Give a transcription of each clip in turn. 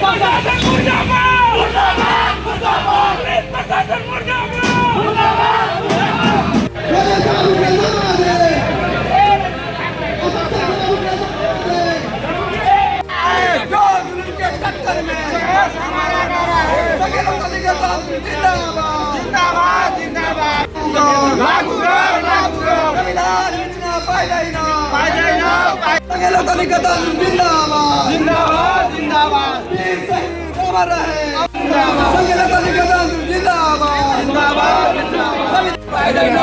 प्रशासन मुर्दाबाद, मुर्दाबाद, मुर्दाबाद। पुलिस प्रशासन मुर्दाबाद, मुर्दाबाद। जिंदाबाद, जिंदाबाद। लागू गर, लागू गर। संविधान रचना पाइदैन, पाइदैन। जिंदाबाद, जिंदाबाद, जिंदाबाद। वीर शहीद अमर रहे। जिंदाबाद, जिंदाबाद, जिंदाबाद। पाइदैन,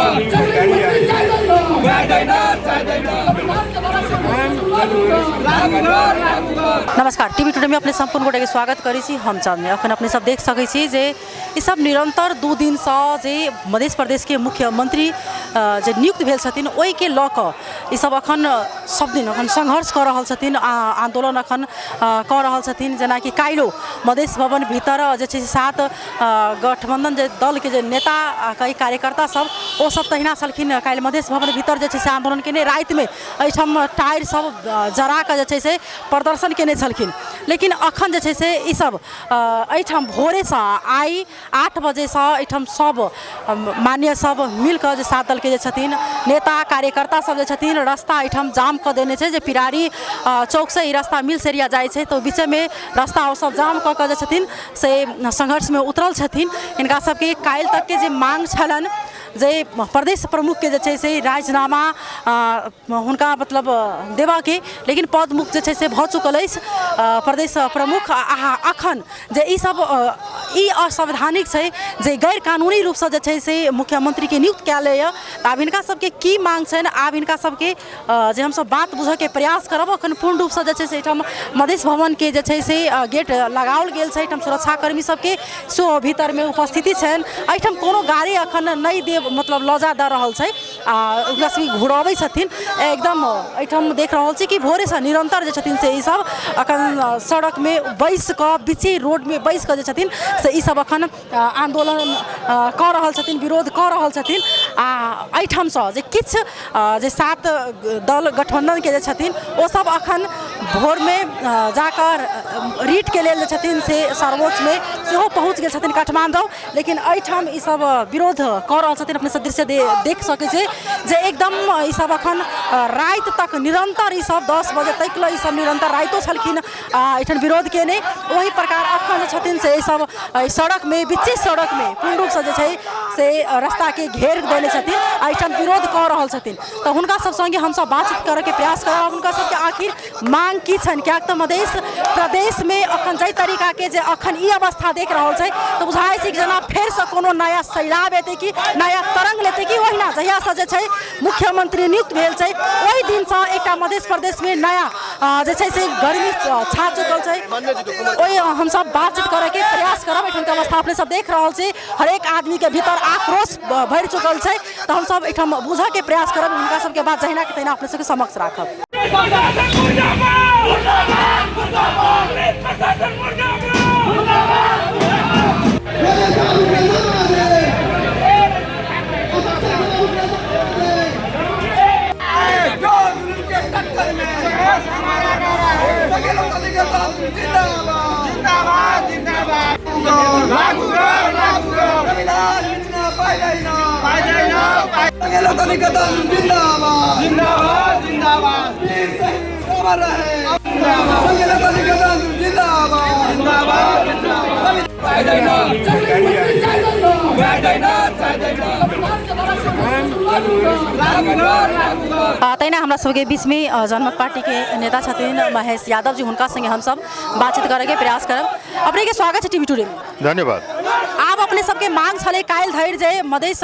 पाइदैन, पाइदैन। लागू गर, लागू गर। नमस्कार, टीवी टुडे में अपने सम्पूर्ण गोटे के स्वागत करै छी। हम चांदनी। अखन अपने सब देख सकै छी जे ई सब निरंतर 2 दिनसँ जे मध्य प्रदेश के मुख्यमंत्री जे नियुक्त भेल छथिन ओहिके लऽ कऽ ई सब अखन सब दिन अखन संघर्ष कऽ रहल छथिन, आंदोलन अखन कऽ रहल छथिन। जेनाकि काल्हिओ मधेश भवन भीतर जे छै से 7 गठबंधन जे दलके जे नेता आ कई कार्यकर्ता सब ओ सब तहिना छलखिन। काल्हि मधेश भवन भीतर जे छै से आंदोलन केने, रातिमे एहिठाम टायर सब जरा कऽ जे छै से प्रदर्शन केने छलखिन। लेकिन अखन जे छै से ई सब एहिठाम भोरेसँ आइ 8 बजेसँ एहिठाम सब मान्य सब मिलकऽ जे 7 दलके जे छथिन नेता कार्यकर्ता सब जे छथिन रास्ता एहिठाम जाम कऽ देने छै। जे पिरारी चौकसँ ई रास्ता मिल्स एरिया जाइ छै तऽ बीचेमे रास्ता ओ सब जाम कऽ कऽ जे छथिन से संघर्षमे उतरल छथिन। हिनका सबके काल्हि तकके जे मांग छलनि जे प्रदेश प्रमुखके जे छै से राजीनामा हुनका मतलब देबाके, लेकिन पद मुक्त जे छै से भऽ चुकल अछि प्रदेश प्रमुख। आ अखन जे ई सब ई असंवैधानिक छै जे गैर कानूनी रूपसँ जे छै से मुख्यमंत्रीके नियुक्त कयल जाइए। तऽ आब हिनका सबके की मांग छनि, आब हिनका सबके जे हमसब बात बुझऽके प्रयास करब। अखन पूर्ण रूपसँ जे छै से एहिठाम मधेश भवनके जे छै से गेट लगाओल गेल छै। एहिठाम सुरक्षाकर्मी सबके सेहो भीतरमे उपस्थिति छनि। एहिठाम कोनो गाड़ी अखन नहि देब मतलब लऽ जा दऽ रहल छै आ ओकरा सबके घुरबै छथिन एकदम। एहिठाम देख रहल छी कि भोरेसँ निरन्तर जे छथिन से ई सब अखन सड़कमे बैस कऽ बीचे रोडमे बैस कऽ जे छथिन से ई सब अखन आन्दोलन कऽ रहल छथिन, विरोध कऽ रहल छथिन। आ एहिठामसँ जे किछु जे 7 दल गठबन्धनके जे छथिन ओ सब अखन भोरमे जाकऽ रीटके लेल जे छथिन से सर्वोच्चमे सेहो पहुँच गेल छथिन काठमाण्डू। लेकिन एहिठाम ई सब विरोध कऽ रहल छथिन। अपने सब दृश्य देख सकै छी जे एकदम ई सब अखन राति तक निरन्तर ई सब 10 बजे तक लए ई सब निरन्तर रातिओ छलखिन एहिठाम विरोध केने। ओही प्रकार अखन जे छथिन से ई सब सड़कमे बीचे सड़कमे पूर्ण रूपसँ जे छै से रास्ताके घेर देने छथिन आ एहिठाम विरोध कऽ रहल छथिन। तऽ हुनका सब सङ्गे हमसब बातचीत करऽके प्रयास करब, हुनका सबके आखिर मांग की छनि। किएक तऽ मधेश प्रदेशमे अखन जाहि तरीकाके जे अखन ई अवस्था देख रहल छै तऽ बुझाइ छै कि जेना फेरसँ कोनो नया सैलाब एतै कि नया तरङ्ग लेतै कि ओहिना जहियासँ जे छै मुख्यमंत्री नियुक्त भेल छै ओहि दिनसँ एकटा मधेश प्रदेशमे नया जे छै से गर्मी छा चुकल छै। ओहि हमसब बातचीत करऽके प्रयास करब। एहिठामके अवस्था अपने सब देख रहल छी, हरेक आदमीके भीतर आक्रोश भरि चुकल छै। तऽ हमसब एहिठाम बुझऽके प्रयास करब, हुनका सबके बात जहिनाके तहिना अपने सबके समक्ष राखब। प्रशासन मुर्दाबाद, मुर्दाबाद, मुर्दाबाद। प्रशासन मुर्दाबाद, मुर्दाबाद। जिंदाबाद, जिंदाबाद। लागू गर, लागू गर। संविधान रचना पाइदैन, पाइदैन। जिंदाबाद, जिंदाबाद, जिंदाबाद। वीर शहीद अमर रहे। जिंदाबाद, जिंदाबाद, जिंदाबाद। पाइदैन, पाइदैन, पाइदैन। लागू गर, लागू गर। तहिना हमरा सबके बीचमे जनमत पार्टीके नेता छथिन महेश यादव जी, हुनका संगे हमसब बातचीत करैके प्रयास करब। अपने के स्वागत छै टीवी टुडे में। धन्यवाद। आब अपने सबके मांग छलै काल्हि धरि जे मधेश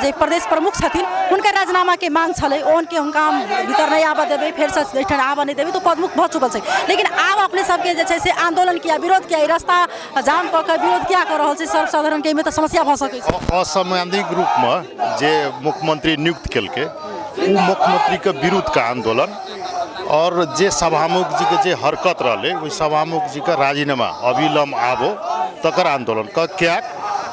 जे प्रदेश प्रमुख छथिन हुनकर राजीनामा के मांग छलै, ओनके हुनका हम भीतर नहि आबऽ देबै, फेरसँ एहिठाम आबऽ नहि देबै, तऽ पदमुक्त भऽ चुकल छै। लेकिन आब अपने सबके जे छै से आंदोलन किया, विरोध किया, ई रास्ता जाम कऽ कऽ विरोध किया कऽ रहल छै? सर्वसाधारणके एहिमे तऽ समस्या भऽ सकै छै। असंवैधानिक रूपमे जे मुख्यमंत्री नियुक्त केलकै ओ मुख्यमंत्रीके विरुद्धके आंदोलन और जे सभामुख जीके जे हरकत रहलै ओहि सभामुख जीके राजीनामा अविलम्ब आबो तकर आंदोलन किएक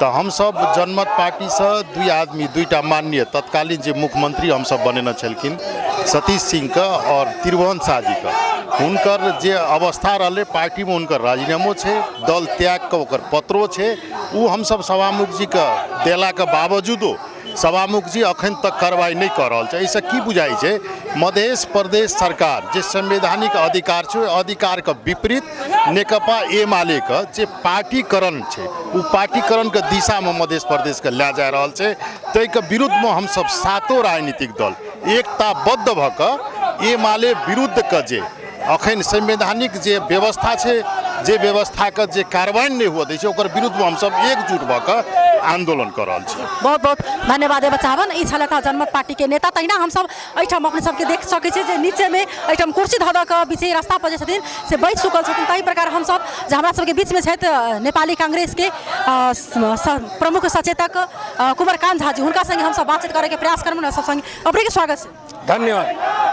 तऽ हमसब जनमत पार्टीसँ 2 आदमी 2टा माननीय तत्कालीन जे मुख्यमंत्री हमसब बनेने छलखिन सतीश सिंहके और त्रिभुवन शाह जीके, हुनकर जे अवस्था रहलै पार्टीमे, हुनकर राजीनामो छै, दल त्यागके ओकर पत्रो छै। ओ हमसब सभामुख जीके देलाके बावजूदो सभामुख जी अखन तक कार्रवाई नहि कऽ रहल छै। एहिसँ की बुझाइ छै, मधेश प्रदेश सरकार जे संवैधानिक अधिकार छै, ओहि अधिकारके विपरीत नेकपा एमालेके जे पार्टीकरण छै, ओ पार्टीकरणके दिशामे मधेश प्रदेशके लए जा रहल छै। ताहिके विरुद्धमे हमसब सातो राजनीतिक दल एकताबद्ध भऽ कऽ एमाले विरुद्धके जे अखन संवैधानिक जे व्यवस्था छै, जे व्यवस्थाके जे कार्रवाई नहि हुअ दै छै, ओकर विरुद्धमे हमसब एकजुट भऽ कऽ आंदोलन कऽ रहल छी। बहुत बहुत धन्यवाद देबऽ चाहबनि। ई छलथि हँ जनमत पार्टीके नेता। तहिना हमसब एहिठाम अपने सबके देख सकै छी जे नीचेमे एहिठाम कुर्सी धऽ धऽ कऽ बीचे रास्ता पर जे छथिन से बैठ चुकल छथिन। ताहि प्रकार हमसब जे हमरा सबके बीचमे छथि नेपाली कांग्रेसके प्रमुख सचेतक कुंवरकांत झा जी, हुनका संगे हमसब बातचीत करैके प्रयास करब। सब संगे अपनेके स्वागत छै। धन्यवाद।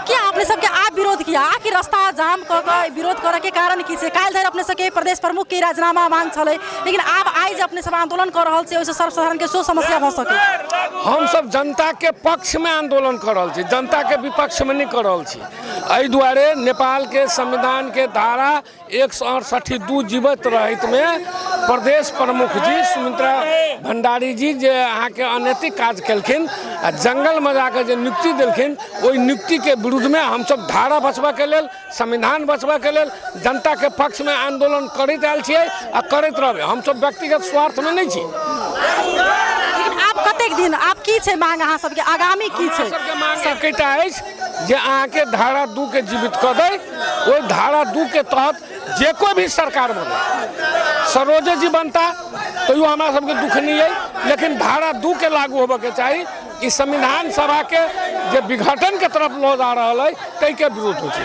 किया अपने सबके आब विरोध किया, आखिर रास्ता जाम कऽ कऽ विरोध करऽ के कारण की छै? काल्हि धरि अपने सबके प्रदेश प्रमुख के राजीनामा मांग छलै, लेकिन आब आइ जे अपने सब आंदोलन कऽ रहल छी ओहिसँ सर्वसाधारण के सेहो समस्या भऽ सकै। हमसब जनता के पक्ष में आंदोलन कऽ रहल छी, जनता के विपक्ष में नहीं कऽ रहल छी। एहि दुआरे नेपाल के संविधान के धारा 168(2) जीवित रहैत में प्रदेश प्रमुख जी सुमित्रा भंडारी जी जे अहाँके अनैतिक काज केलखिन आ जंगलमे जाकऽ जे नियुक्ति देलखिन, ओहि नियुक्तिके विरुद्धमे हमसब धारा बचबऽके लेल, संविधान बचबऽके लेल जनताके पक्षमे आंदोलन करैत आयल छियै आ करैत रहबै। हमसब व्यक्तिगत स्वार्थमे नहि छी। लेकिन आब कतेक दिन, आब की छै मांग अहाँ सबके, आगामी की छै? सबके मांग एकेटा अछि जे अहाँके धारा 2 के जीवित कऽ दै। ओहि धारा 2 के तहत जे कोई भी सरकार बने, सरोजे जी बनता तैयो हमरा सबके दुख नहीं है, लेकिन धारा 2 के लागू होबऽके चाही। ई संविधान सभा के जे विघटन के तरफ लऽ जा रहल है ताहिके विरुद्ध होइ छै।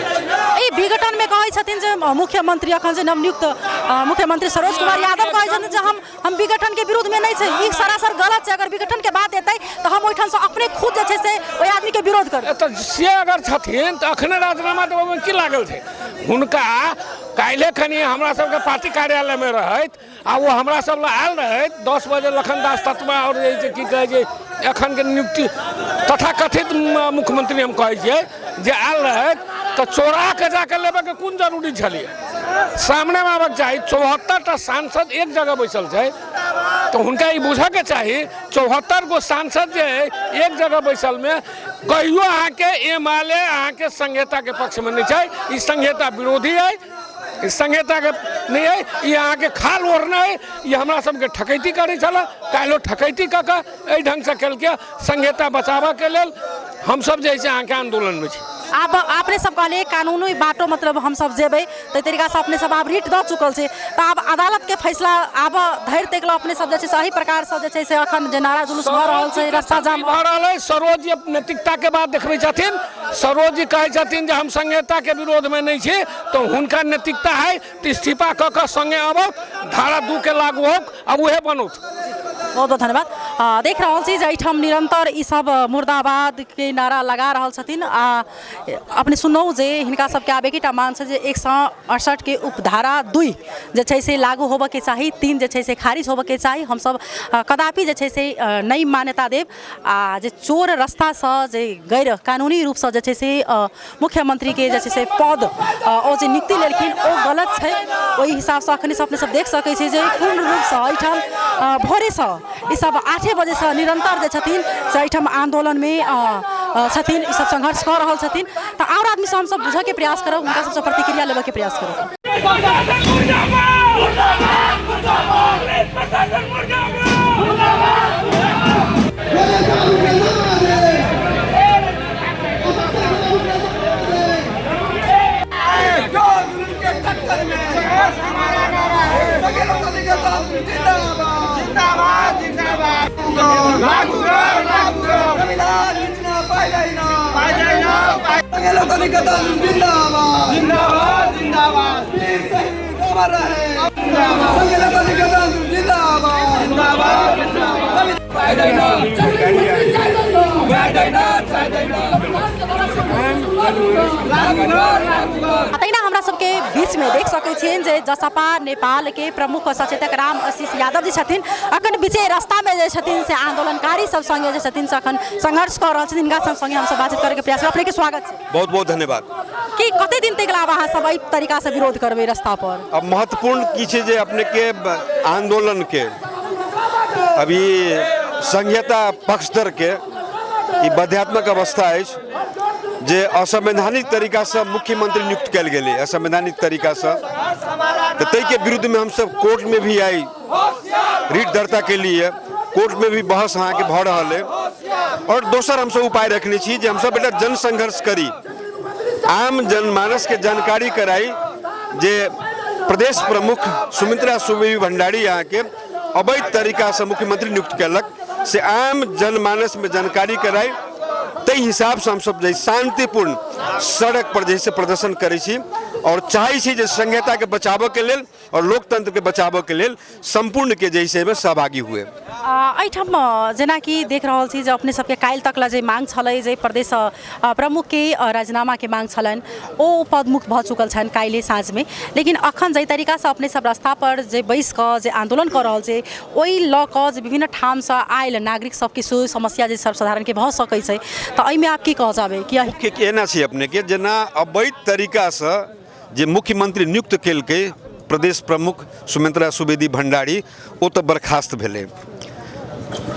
ई विघटन में कहै छथिन जे मुख्यमंत्री अखन जे नवनियुक्त मुख्यमंत्री सरोज कुमार यादव कहै छथिन जे हम विघटन के विरुद्ध में नहीं छै, ई सरासर गलत छै। अगर विघटन के बात एतै तऽ हम ओहिठाम से अपने खुद जे छै से ओहि आदमी के विरोध करबै। तऽ से अगर छथिन तऽ अखने राजीनामा देबऽमे की लागल छै हुनका? काल्हि खनी हमरा सबके पार्टी कार्यालयमे रहैत आ ओ हमरा सब लग आयल रहैत 10 बजे लखनदास तत्वा आओर जे छै की कहै छै एखनके नियुक्ति तथाकथित मुख्यमंत्री हम कहै छियै जे आयल रहैत, तऽ चोरा के जाके लेबऽके कोन जरूरी छलियै? सामनेमे आबऽके चाही। 74टा सांसद एक जगह बैसल छै तऽ हुनका ई बुझऽके चाही, 74 गो सांसद जे है एक जगह बैसलमे कहियो अहाँके एमाले अहाँके संहिताके पक्षमे नहि छै। ई संहिता विरोधी है, ई संहिताके नहि है, ई अहाँके खाल ओढ़ने है। ई हमरा सबके ठकैती करै छलै, काल्हिओ ठकैती कऽ कऽ एहि ढङ्गसँ केलकै। संहिता बचाबऽके लेल हमसब जे है से अहाँके आन्दोलनमे छी। आब अपने सब कहलियै कानूनी बाटो मतलब हमसब जेबै, ताहि तरीकासँ अपने सब आब रिट दऽ चुकल छै, तऽ आब अदालतके फैसला आब धरि तक अपने सब जे छै से एहि प्रकारसँ जे छै से अखन जे नारा जुलूस भऽ रहल छै, रास्ता जाम भऽ रहल है। सरोज जी नैतिकताके बात देखबै छथिन। सरोज जी कहै छथिन जे हम संहिताके विरोधमे नहि छी, तऽ हुनका नैतिकता है तऽ इस्तीफा कऽ कऽ सङ्गे अबौत, धारा 2 के लागू होक आ उहे बनौत। बहुत बहुत धन्यवाद। देख रहल छी जे एहिठाम निरंतर ई सब मुर्दाबाद के नारा लगा रहल छथिन। आ अपने सुनौ जे हिनका सबके आब एकेटा मांग छै जे 168 के उपधारा 2 जे छै से लागू होबऽके चाही, 3 जे छै से खारिज होबऽके चाही। हमसब कदापि जे छै से नहि मान्यता देब। आ जे चोर रास्तासँ जे गैर कानूनी रूपसँ जे छै से मुख्यमंत्रीके जे छै से पद ओ जे नियुक्ति लेलखिन ओ गलत छै। ओहि हिसाबसँ अखन अपने सब देख सकै छी जे पूर्ण रूपसँ एहिठाम भोरेसँ ई सब 8 बजेसँ निरंतर जे छथिन से एहिठाम आन्दोलनमे छथिन, ई सब संघर्ष कऽ रहल छथिन। तऽ आओर आदमीसँ हमसब बुझऽके प्रयास करब, हुनका सबसँ प्रतिक्रिया लेबऽके प्रयास करब। तहिना हमरा हमरा सबके बीचमे देख सकै छियनि जे जसपा नेपालके प्रमुख सचेतक राम आशीष यादव जी छथिन। अखन बीचे रास्तामे जे छथिन से आंदोलनकारी सब संगे जे छथिन से अखन संघर्ष कऽ रहल छथिन। हिनका सब संगे हमसब बातचीत करैके प्रयास करब। अपनेके स्वागत छै। बहुत बहुत धन्यवाद। कि कते दिन तक आब अहाँ सब एहि तरीकासँ विरोध करबै रास्ता पर? अब महत्वपूर्ण की छै जे अपने के आंदोलन के अभी संघीयता पक्षधर के ई बाध्यात्मक अवस्था अछि जे असंवैधानिक तरीकासँ मुख्यमंत्री नियुक्त कयल गेलै असंवैधानिक तरीकासँ, तऽ ताहिके विरुद्धमे हमसब कोर्टमे भी आइ रिट दर्ता के लिए कोर्ट में भी बहस अहाँके भऽ रहल अइ। आओर दोसर हमसब उपाय रखने छी जे हमसब एकटा जनसंघर्ष करी, आम जनमानसके जानकारी कराई जे प्रदेश प्रमुख सुमित्रा सुबेवी भंडारी अहाँके अवैध तरीकासँ मुख्यमंत्री नियुक्त कयलक से आम जनमानसमे जानकारी कराई। ताहि हिसाबसँ हमसब जे शांतिपूर्ण सड़क पर जे से प्रदर्शन करै छी और चाहै छी जे संघीयताके बचाबऽके लेल और लोकतंत्र के बचाबऽ के लेल संपूर्ण के जे छै सहभागी हुए। एहिठाम जेनाकि देख रहल छी जे अपने सबके काल्हि तक ला जे मांग छलै जे प्रदेश प्रमुख के राजीनामा के मांग छलनि ओ पदमुक्त भऽ चुकल छनि काल्हि साँझमे, लेकिन अखन जाहि तरीकासँ अपने सब रास्ता पर जे बैस कऽ जे आंदोलन कऽ रहल छै ओहि लऽ कऽ जे विभिन्न ठामसँ आयल नागरिक सबके सेहो समस्या जे सर्वसाधारणके भऽ सकै छै, तऽ एहिमे आप की कहऽ चाहबै? कि एना छै अपने के जेना अवैध तरीकासँ जे मुख्यमंत्री नियुक्त केलकै प्रदेश प्रमुख सुमित्रा सुवेदी भंडारी ओ तऽ बर्खास्त भेलै,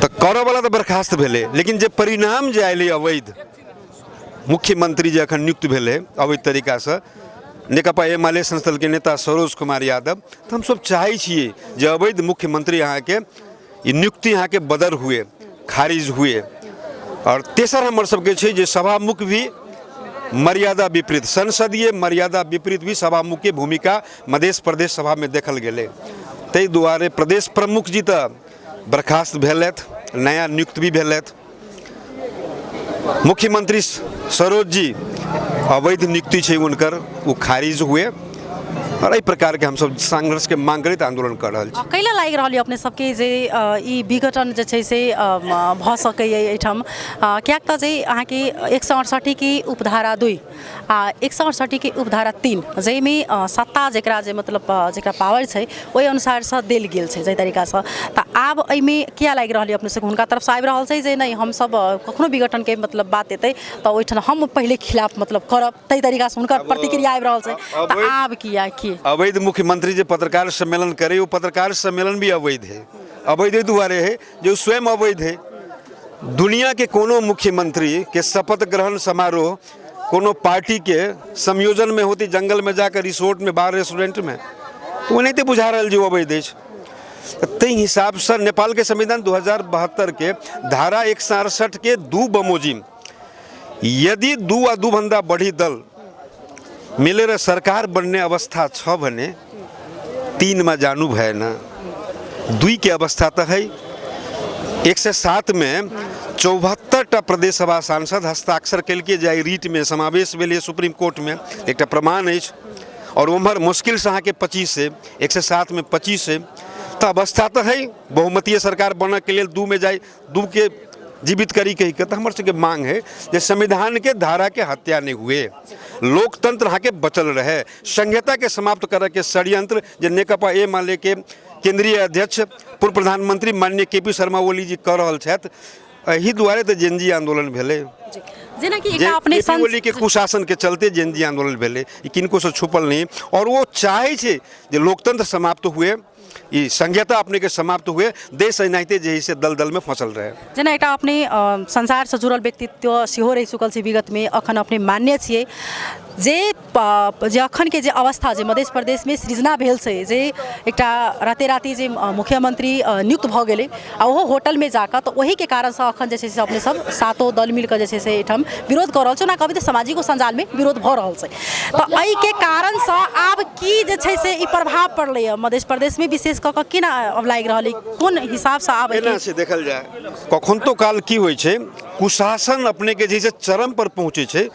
तऽ करऽवला तऽ बर्खास्त भेलै, लेकिन जे परिणाम जे आयलै अवैध मुख्यमंत्री जे अखन नियुक्त भेलै अवैध तरीकासँ नेकपा एमाले संस्थलके नेता सरोज कुमार यादव, तऽ हमसब चाहै छियै जे अवैध मुख्यमंत्री अहाँके ई नियुक्ति अहाँके बदर हुए, खारिज हुए। और तेसर हमर सबके छै जे सभामुख भी मर्यादा विपरीत, संसदीय मर्यादा विपरीत भी सभामुख के भूमिका मध्य प्रदेश सभा में देखल गेलै। ताहि दुआरे प्रदेश प्रमुख जी तऽ बर्खास्त भेलथि, नया नियुक्त भी भेलथि। मुख्यमंत्री सरोज जी अवैध नियुक्ति छै हुनकर, ओ खारिज हुए। और एहि प्रकारके हमसब संघर्षके मांग करैत आंदोलन कर रहल छी। कैला लागि रहल यऽ अपने सबके जे ई विघटन जे छै से भऽ सकैए एहिठाम? किएक तऽ जे अहाँके 168 के उपधारा 2 आ 168 के उपधारा 3 जाहिमे सत्ता जकरा जे मतलब जकरा पावर छै ओहि अनुसारसँ देल गेल छै जाहि तरीकासँ, तऽ आब एहिमे किया लागि रहल यऽ अपने सबके? हुनका तरफसँ आबि रहल छै जे नहि हमसब कखनो विघटनके मतलब बात एतै तऽ ओहिठाम हम पहिले खिलाफ मतलब करब, ताहि तरीकासँ हुनकर प्रतिक्रिया आबि रहल छै, तऽ आब किया की अवैध मुख्यमंत्री जे पत्रकार सम्मेलन करे ओ पत्रकार सम्मेलन भी अवैध है। अवैध एहि दुआरे है जे ओ स्वयं अवैध है। दुनिया के कोनो मुख्यमंत्री के शपथ ग्रहण समारोह कोनो पार्टी के संयोजन में होती, जंगल में जाकर रिसोर्ट में, बार रेस्टोरेंट में, तो ओनाहिते बुझा रहल जे ओ अवैध अछि। ताहि हिसाबसँ नेपालके संविधान 2072 के धारा 168 के 2 बमोजिम यदि 2 वा 2 भन्दा बढी दल मिलेर सरकार बन्ने अवस्था छ भने 3 मा जानु भएन, 2 के अवस्था त है। 107 में 74टा प्रदेश सभा सांसद हस्ताक्षर केलकै जे रिट में समावेश भेलै सुप्रीम कोर्ट में, एकटा प्रमाण अछि। और उम्हर मुश्किलसँ अहाँके 25 है, 107 में 25 है, तऽ अवस्था तऽ है बहुमतीय सरकार बनऽके लेल 2 में जाइ, 2 के जीवित करी कही के। तऽ हमर सबके मांग है जे संविधान के धारा के हत्या नहीं हुए, लोकतंत्र अहाँके बचल रहे, संघीयता के समाप्त करऽ के षड्यंत्र जे नेकपा एमाले के केंद्रीय अध्यक्ष पूर्व प्रधानमंत्री माननीय के पी शर्मा ओली जी कऽ रहल छथि, एहि दुआरे तऽ जेनजी आंदोलन भेलै। जेनाकि एकटा अपने के पी ओली के कुशासन के चलते जेनजी आंदोलन भेलै, ई किनको से छुपल नहीं। और वो चाहै छै जे लोकतंत्र समाप्त हुए, ई संघीयता अपने के समाप्त हुए, देश एनाहिते जे है से दलदल में फंसल रहे। जेना एकटा अपने संसारसँ जुड़ल व्यक्तित्व सेहो रहि चुकल छी विगतमे, अखन अपने मान्य छियै जे जे अखनके जे अवस्था जे मध्य प्रदेशमे सृजना भेल छै जे एकटा राते राति जे मुख्यमंत्री नियुक्त भऽ गेलै आ ओहो होटलमे जाकऽ, तऽ ओहिके कारणसँ अखन जे छै से अपने सब सातो दल मिलकऽ जे छै से एहिठाम विरोध कऽ रहल छै। ओना कहबै तऽ सामाजिको सञ्जालमे विरोध भऽ रहल छै, तऽ एहिके कारणसँ आब की जे छै से ई प्रभाव पड़लैए मध्य प्रदेशमे विशेष कऽ कऽ केना अब लागि रहल अइ, कोन हिसाबसँ आब एना से देखल जाय कखन तो काल की होइ छै, कुशासन अपनेके जे छै चरम पर पहुँचै छै,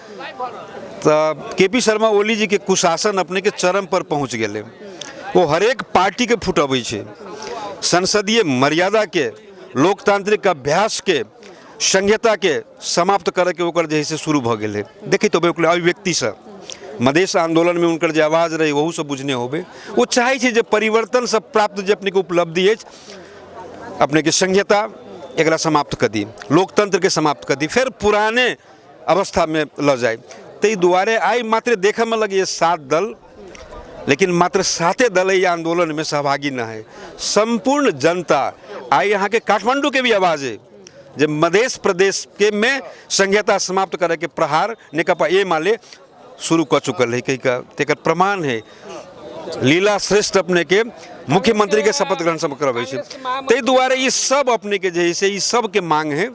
तऽ के पी शर्मा ओली जीके कुशासन अपनेके चरम पर पहुँच गेलै। ओ हरेक पार्टीके फुटबै छै, संसदीय मर्यादाके, लोकतांत्रिक अभ्यासके, संघीयताके समाप्त करैके ओकर जे है से शुरू भऽ गेलै। देखैत होबै ओकर अभिव्यक्तिसँ मधेश आन्दोलनमे हुनकर जे आवाज रहै ओहूसँ बुझने होबै। ओ चाहै छै जे परिवर्तनसँ प्राप्त जे अपनेके उपलब्धि अछि, अपनेके संहिता, एकरा समाप्त कऽ दी, लोकतन्त्रके समाप्त कऽ दी, फेर पुराने अवस्थामे लऽ जाय। ताहि दुआरे आइ मात्र देखयमे लगैए 7 दल, लेकिन मात्र 7 दल एहि आन्दोलनमे सहभागी नहि है। सम्पूर्ण जनता आइ अहाँके काठमाण्डूके भी आवाज है जे मधेश प्रदेशके में संहिता समाप्त करैके प्रहार नेकपा एमाले शुरू कऽ चुकल है। कहि कऽ तेकर प्रमाण है लीला श्रेष्ठ अपने के मुख्यमंत्री के शपथ ग्रहण सब करबै छै। ताहि दुआरे ई सब अपने के जे है से ई सबके मांग है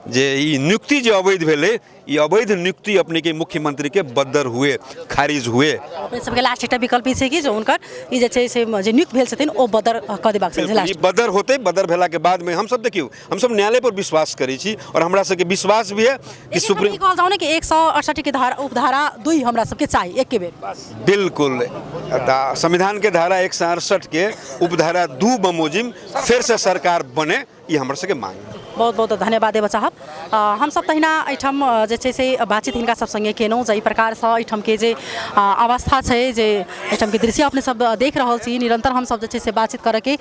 जे ई नियुक्ति जे अवैध भेलै, ई अवैध नियुक्ति अपने के मुख्यमंत्री के बदर हुए, खारिज हुए। अपने सबके लास्ट एकटा विकल्प ई छै कि जे हुनकर ई जे छै से जे नियुक्त भेल छथिन ओ बदर कऽ देबाक चाही। ई बदर होतै, बदर भेला के बाद में हम सब देखियौ, हम सब न्यायालय पर विश्वास करै छी और हमरा सबके विश्वास भी है कि सुप्रीम कहल जाउ ने कि 168 के धारा उपधारा 2 हमरा सबके चाही एके बेर। बिल्कुल, संविधान के धारा 168 के उपधारा 2 बमोजिम फिर से सरकार बने, ई हमर सबके मांग। बहुत बहुत धन्यवाद देबऽ चाहब। हमसब तहिना एहिठाम जे छै से बातचीत हिनका सब सङ्गे केलहुँ जे एहि प्रकारसँ एहिठामके जे अवस्था छै, जे एहिठामके दृश्य अपने सब देख रहल छी, निरन्तर हमसब जे छै से बातचीत करऽके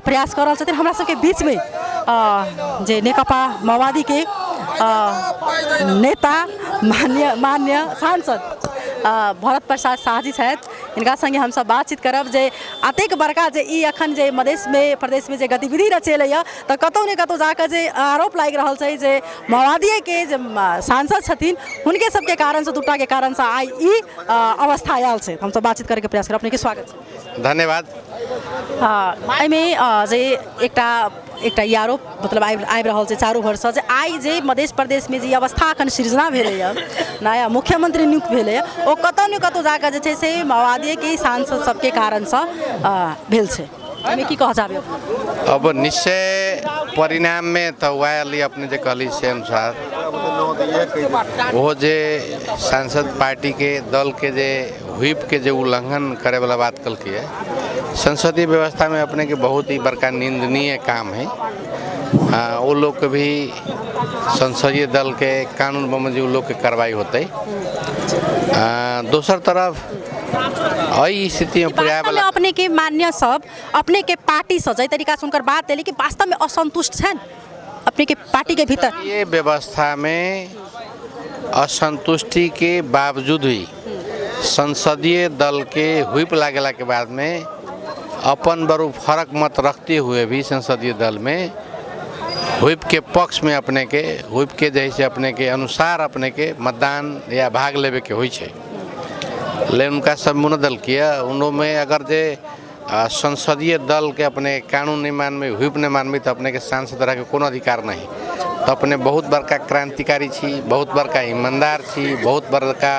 प्रयास कऽ रहल छथिन। हमरा सबके बीचमे जे नेकपा माओवादीके नेता मान्य सांसद भरत प्रसाद शाहजी छथि, हिनका सङ्गे हमसब बातचीत करब जे अतेक बड़का जे ई अखन जे मधेशमे प्रदेशमे जे गतिविधि रचेलैए तऽ कतहु ने कतहु जाकऽ जे आरोप लागि रहल छै जे माओवादीएके जे सांसद छथिन हुनके सबके कारणसँ, दूटाके कारणसँ आइ ई अवस्था आयल छै। हमसब बातचीत करैके प्रयास करब। अपनेके स्वागत छै। धन्यवाद। एहिमे जे एकटा एकटा ई आरोप मतलब आबि रहल छै चारू भरसँ जे आइ जे मधेश प्रदेशमे जे ई अवस्था एखन सृजना भेलैए, नया मुख्यमंत्री नियुक्त भेलैए, ओ कतहु ने कतहु जाकऽ जे छै से माओवादीएके सांसद सबके कारणसँ भेल छै। एहिमे की कहऽ चाहबै? अब निश्चय परिणाममे तऽ वएह अली अपने जे कहली से अनुसार ओहो जे सांसद पार्टीके दलके जे व्हिपके जे उल्लंघन करैवला बात कहलकै, संसदीय व्यवस्थामे अपनेके बहुत ही बड़का निंदनीय काम है। वो लोग के भी संसदीय दल के कानून बमोजिम लोग के कार्रवाई होते। दोसर तरफ एहि स्थिति में पर्याय वास्तवमे अपने के मान्य सब अपने के पार्टी से जाहि तरीका से हुनकर बात एलै कि वास्तव में असंतुष्ट छनि अपने के पार्टी के भीतर? ये व्यवस्था में असंतुष्टि के बावजूद भी संसदीय दल के व्हिप लागला के बाद में अपन बरू फर्क मत रखते हुए भी संसदीय दल में व्हिप के पक्ष में अपने के व्हिप के जैसे अपने के अनुसार अपने के मतदान या भाग लेवे के होइ छै, लेकिन उनका सब मुन दल किया उनमें अगर जे संसदीय दल के अपने कानून नहीं मानबे, व्हिप नहीं मानबे तो अपने के सांसद रह के कोनो अधिकार नहीं। तो अपने बहुत बड़का क्रांतिकारी छी, बहुत बड़का ईमानदार छी, बहुत बड़का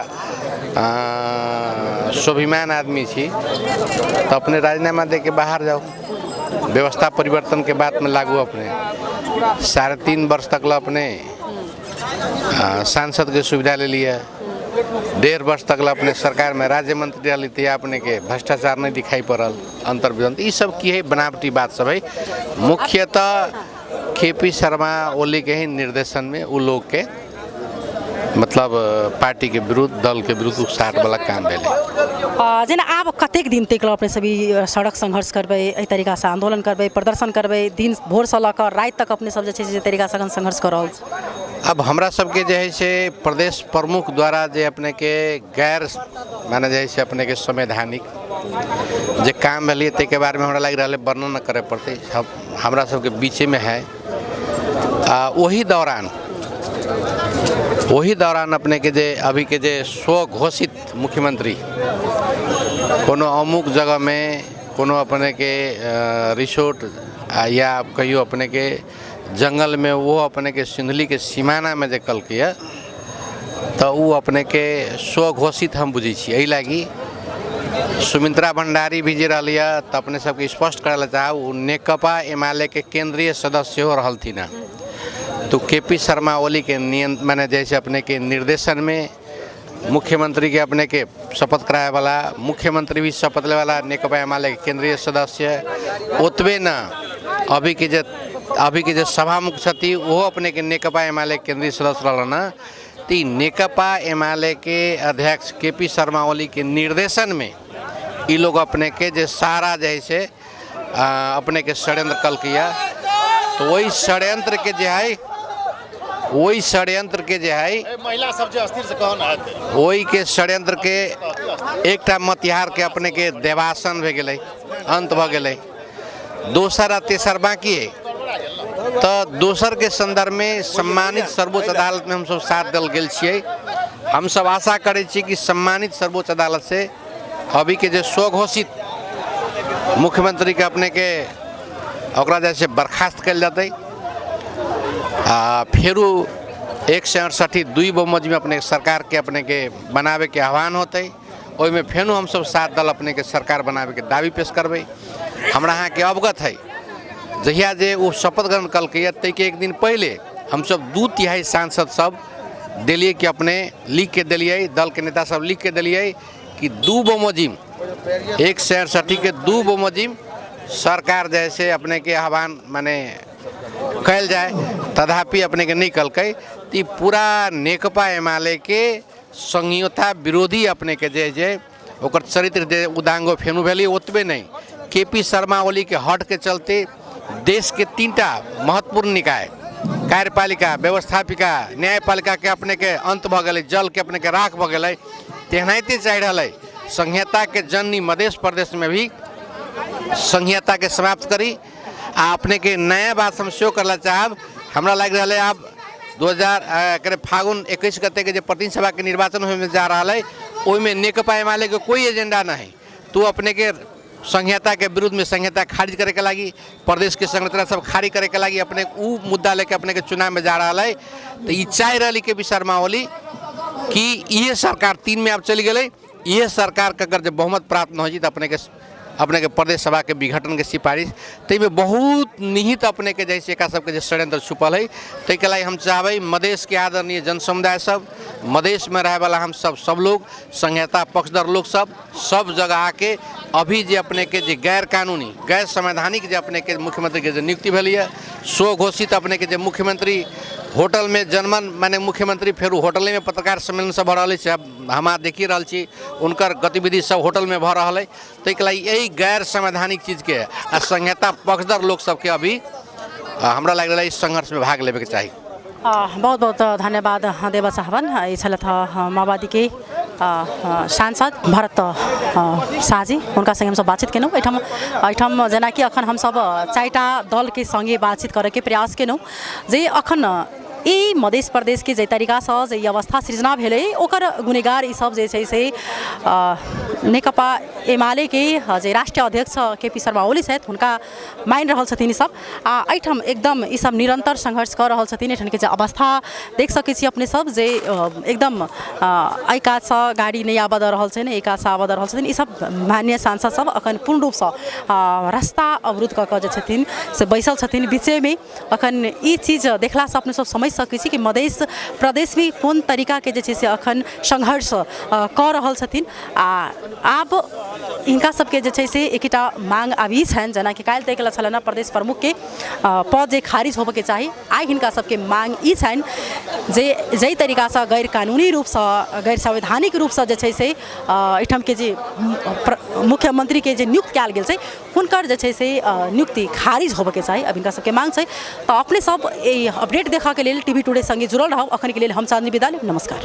स्वाभिमान आदमी छी, तो अपने राजीनामा दे के बाहर जाओ। व्यवस्था परिवर्तन के बात में लागू अपने 3.5 वर्ष तक ला अपने सांसद के सुविधा ले लिया, 1.5 वर्ष तक ला अपने सरकार में राज्य मंत्री रही तो अपने के भ्रष्टाचार नहीं दिखाई पड़ल, अंतर्विद्वंद ई सब की है बनावटी बात सब है। मुख्यतः के पी शर्मा ओली के ही निर्देशन में उ लोग के मतलब पार्टी के विरुद्ध दल के विरुद्ध उकसाहट वाला काम भेलै। जेना आब कतेक दिन तक अपने सभी सड़क संघर्ष करबै, एहि तरीकासँ आंदोलन करबै, प्रदर्शन करबै, दिन भोरसँ लऽ कऽ राति तक अपने सब जे छै से तरीकासँ एखन संघर्ष कऽ रहल छी? अब हमरा सबके जे है से प्रदेश प्रमुख द्वारा जे अपने के गैर माने जे है से अपने के संवैधानिक जे काम भेलै ताहिके बारेमे हमरा लागि रहल है वर्णन नहि करय पड़तै, हमरा सबके बीचेमे है। वही दौरान अपने के जे अभी के जे स्वघोषित मुख्यमंत्री कोनो अमुक जगह में कोनो अपने के रिसोर्ट या कहियो अपने के जंगल में वो अपने के सिंधुली के सीमाना में जे कलकै है तो वो अपने के स्वघोषित हम बुझै छी। एहि लागी सुमित्रा भंडारी भी जे रहली है तो अपने सबके स्पष्ट करै ला चाहब ओ नेकपा एमाले के केंद्रीय सदस्य सेहो रहलथिन हँ। तो के पी शर्मा ओली के नियन माने जैसे अपने के निर्देशन में मुख्यमंत्री के अपने के शपथ कराए वाला मुख्यमंत्री भी शपथ ले वाला नेकपा एमाले के केंद्रीय सदस्य ओतबे न अभी के जे सभामुख छथि ओहो अपने के नेकपा एमाले के केंद्रीय सदस्य रहलन। तऽ ई नेकपा एमालेके अध्यक्ष के पी शर्मा ओलीके निर्देशनमे ई लोग अपनेके जे सारा जे हइ से अपनेके षड्यंत्र कलकैया। तऽ ओहि षड्यंत्रके जे हइ, ओहि षड्यंत्रके जे हइ, महिला सब जे अस्थिर से कहन आते ओहिके षड्यंत्रके एकटा मतिहारके अपनेके देवासन भए गेलै, अन्त भऽ गेलै। दोसर आ तेसर बाकी है। तऽ दोसरके सन्दर्भमे सम्मानित सर्वोच्च अदालतमे हमसभ साथ देल गेल छियै। हमसभ आशा करै छी कि सम्मानित सर्वोच्च अदालत से अभीके जे स्वघोषित मुख्यमंत्रीके अपनेके ओकरा जे से बर्खास्त कयल जेतै आ फेरू 168 2 बहुमतमे अपने सरकारके अपनेके बनाबैके आह्वान होतै। ओहिमे फेनो हमसभ 7 दल अपनेके सरकार बनाबैके दावी पेश करबै। हमरा अहाँके अवगत है, जहिया जे ओ शपथ ग्रहण कलकैया ताहिके एक दिन पहिले हमसभ 2/3 सांसद सब देलियै कि अपने लिख के देलियै, दल के नेता सब लिख के देलियै कि 2 बमोजिम 168 के 2 बमोजिम सरकार जैसे अपने के आह्वान माने कयल जाए, तथापि अपने के नहीं कलकै। तो पूरा नेकपा एमाले के संहिता विरोधी अपने के जे जे ओकर चरित्र जे उदांगो फेनु भेली। ओतबे नहीं, के पी शर्मा ओली के हट के चलते देश के 3टा महत्वपूर्ण निकाय कार्यपालिका, व्यवस्थापिका, न्यायपालिका के अपने के अंत भऽ गेलै, जल के अपने के राख भऽ गेलै। तेनाहिते चाहि रहल है संहिता के जननी मध्य प्रदेश में भी संहिता के समाप्त करी। आ अपने के नया बात हम सेहो करला चाहब। हमरा लागि रहल है आब 2000 करीब फागुन 21 गते के जे प्रतिनिधि सभा के निर्वाचन होय जा रहा है ओहिमे नेकपा एमाले के कोई एजेंडा नहीं। तो अपने के संहिता के विरुद्ध में संहिता खारिज करे के लागी, प्रदेश के संरचना सब खारिज करे के लागी अपने उ मुद्दा लेके अपने के चुनाव में जा रहा है। तो ई चाहि रही के पी शर्मा ओली कि ये सरकार 3 में आप चली गई, ये सरकार के अगर जब बहुमत प्राप्त न हो जी तो अपने के प्रदेश सभा के विघटन के सिफारिश। ताहिमे बहुत निहित अपने के जैसे एक सबके जे षड्यंत्र छुपल है। ताहिके लागि हम चाहबै मधेश के आदरणीय जन समुदाय सब, मधेश में रहे वाला हम सब सब लोग संहिता पक्षधर लोग सब सब जगह आके अभी जे अपने के जे गैर कानूनी गैर संवैधानिक जे अपने के मुख्यमंत्री के जे नियुक्ति भेल स्वघोषित अपने के जे मुख्यमंत्री होटल में जनमन माने मुख्यमंत्री फेर होटले में पत्रकार सम्मेलन सब भऽ रहल अछि, हम देखि रहल छी उनकर गतिविधि सब होटल में भऽ रहल है। ताहिके लागि एहि गैर संवैधानिक चीजके आ संहिता पक्षधर लोक सबके अभी हमरा लागि रहल है इस संघर्ष में भाग लेबेके चाही। बहुत बहुत धन्यवाद देवा साहबन। ई छलथि माओवादी के सांसद भरत शाहजी, हुनका संगे हमसब बातचीत केलहुँ। एहिठाम जेनाकि अखन हमसब 4टा दलके संगे बातचीत करैके प्रयास केलहुँ जे अखन ई मध्य प्रदेश के जे तरीकासँ जे ई अवस्था सृजना भेलै ओकर गुनेगार ई सब जे छै से नेकपा एमाले के जे राष्ट्रीय अध्यक्ष के पी शर्मा ओली छथि हुनका मानि रहल छथिन ई सब। आ एहिठाम एकदम ई सब निरंतर संघर्ष कऽ रहल छथिन। एहिठामके जे अवस्था देख सकै छी अपने सब जे एकदम एहि कातसँ गाड़ी नहि आबऽ दऽ रहल छनि, एहि कातसँ आबऽ दऽ रहल छथिन। ई सब माननीय सांसद सब अखन पूर्ण रूपसँ रास्ता अवरुद्ध कऽ कऽ जे छथिन से बैसल छथिन बीचेमे। अखन ई चीज देखलासँ अपने सब समझि सकै छी कि मधेश प्रदेशमे कोन तरीकाके जे छै से अखन संघर्ष कऽ रहल छथिन। आ आब हिनका सबके जे छै से एकटा मांग आब ई छनि, जेनाकि काल्हि तय केलक छलनि प्रदेश प्रमुखके पद जे खारिज होबऽके चाही, आइ हिनका सबके मांग ई छनि जे जाहि तरीकासँ गैर कानूनी रूपसँ गैर संवैधानिक रूपसँ जे छै से एहिठामके जे मुख्यमंत्रीके जे नियुक्त कयल गेल छै हुनकर जे छै से नियुक्ति खारिज होबऽके चाही, अब हिनका सबके मांग छै। तऽ अपने सब एहि अपडेट देखऽके लेल टीवी टुडे संगे जुड़ल रहब। अखनके लेल हम चांदनी विदा लेब, नमस्कार।